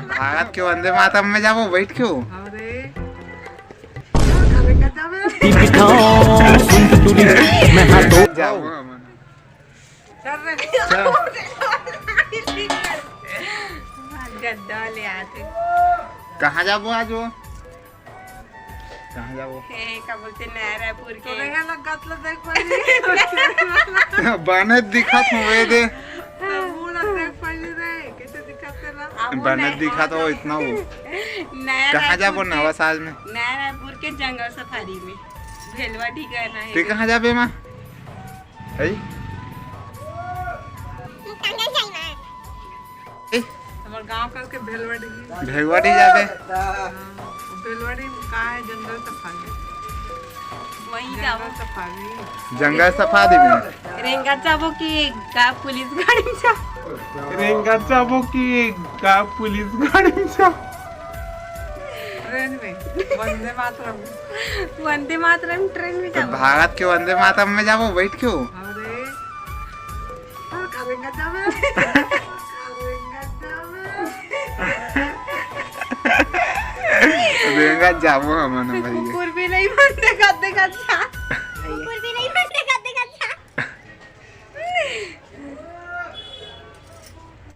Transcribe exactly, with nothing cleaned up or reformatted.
भारत के वंदे मातरम में जाबो, बैठ के हो। जाबो हमन। गद्दा ले आते। कहाँ जाबो आज वो? कहाँ जाबो? हे, का बोलते, नया रायपुर के। बने दिखत हूँ, वे दे। बने दिखत हो इतना वो। नया कहाँ जाबो नवा साल में? नया रायपुर के जंगल सफारी में। भेलवा ढिगाना है। ते कहाँ जाबे माँ? है? हमर गांव करके भेलवाड़ी। भेलवाड़ी जाबे। भेलवाड़ी में का है? जंगल सफारी। वहीं जाबो। सफारी। जंगल सफारी में। रेंगा जाबो कि का पुलिस गाड़ी में जाबो? रेंगा जाबो कि का पुलिस गाड़ी में जाबो? ट्रेन में। वंदे मातरम। वंदे मातरम ट्रेन में तो जाबो। भारत के वंदे मातरम में जाबो, बैठ के हो। अरे। रेंगा जाबो हमन भैया। कुकुर भी नहीं मन देखत देखत जा। कुकुर भी नहीं